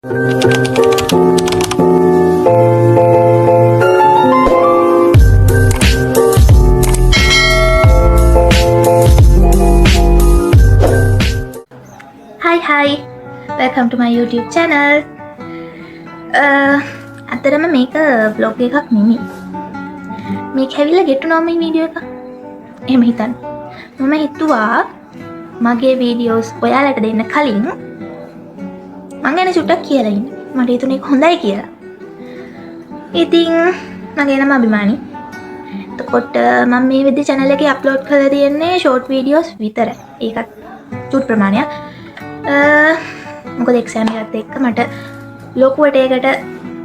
Hi hi, welcome to my YouTube channel. ඇත්තටම මේක vlog එකක් නෙමෙයි. මේක ඇවිල්ලා get to know me video එකක්. එහෙම හිතන්න. මම හිතුවා මගේ වීඩියෝස් ඔයාලට දෙන්න කලින් මං ගැන චුට්ටක් කියලා ඉන්න. මට හිතුනේ ඒක හොඳයි කියලා. ඉතින් මගේ නම අභිමානි. එතකොට මම මේ විදිහේ channel එකේ අප්ලෝඩ් කරලා තියෙන්නේ ෂෝට් වීඩියෝස් විතරයි. ඒකත් චුට් ප්‍රමාණයක්. මොකද එක්සෑම් එකත් එක්ක මට ලොකුවට ඒකට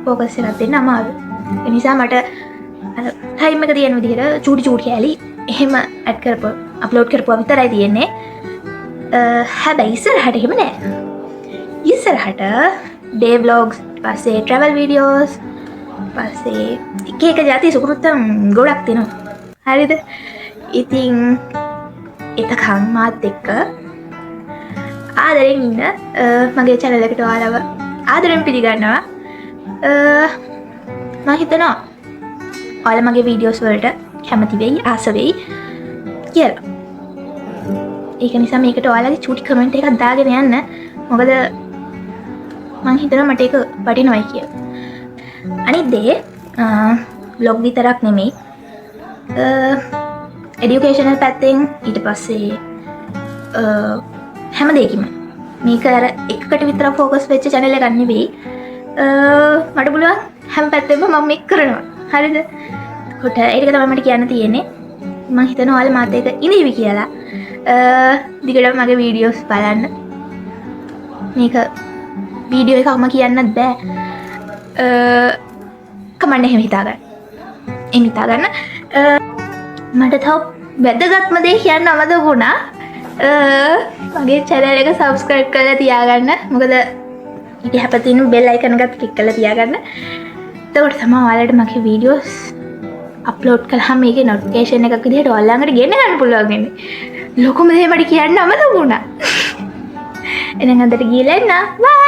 ෆෝකස් එකක් දෙන්න අමාරුයි. ඒ නිසා මට අර ටයිම් එක තියෙන විදිහට චූටි චූටි කෑලි එහෙම ඇඩ් කරපුවා අප්ලෝඩ් කරපුවා විතරයි තියෙන්නේ. හැබැයි ඉස්සරහට එහෙම නෑ. ඉස්සරහට ඩේ ව්ලොග්ස්, ඊට පස්සේ ට්‍රැවල් වීඩියෝස්, ඊට පස්සේ එක එක ජාති සුකුරුත්තම් ගොඩක් තියෙනවා. හරිද? ඉතින් එතකන් මාත් එක්ක ආදරෙන් ඉන්න මගේ channel එකට ඔයාලව ආදරෙන් පිළිගන්නවා. මම හිතනවා ඔයාලා මගේ වීඩියෝස් වලට කැමති වෙයි, ආස වෙයි කියලා. ඒක නිසා මේකට ඔයාලගේ චූටි කමෙන්ට් එකක් දාගෙන යන්න. මොකද මං හිතනවා මට ඒක වටිනවයි කියලා. අනිත් දේ බ්ලොග් විතරක් නෙමෙයි, එඩියුකේෂනල් පැත්තෙන් ඊට පස්සේ හැම දෙයකින්ම මේක අර එකකට විතර ෆෝකස් වෙච්ච channel එකක් නෙවෙයි. මට පුළුවන් හැම පැත්තෙම මම මේක කරනවා. හරිද? එතකොට ඒ ටික තමයි මට කියන්න තියෙන්නේ. මං හිතනවා ඔයාලා මාත් එක්ක ඉඳීවි කියලා. දිගටම මගේ වීඩියෝස් බලන්න. මේක වීඩියෝ එකක්ම කියන්නත් බෑ. කමන්නේ එහෙම හිතාගන්න. එහෙම හිතාගන්න. මට තව වැදගත්ම දේ කියන්න අමතක වුණා. මගේ channel එක subscribe කරලා තියාගන්න. මොකද ඊට එහා පැත්තේ ඉන්න bell icon එකත් click කරලා තියාගන්න. එතකොට තමයි ඔයාලට මගේ වීඩියෝස් අප්ලෝඩ් කළාම මේකේ නොටිෆිකේෂන් එකක් විදිහට ඔයාලා ළඟට ගෙන්න ගන්න පුළුවන් වෙන්නේ. ලොකුම දේ මට කියන්න අමතක වුණා. එහෙනම් අදට ගිහලා එන්න. බයි.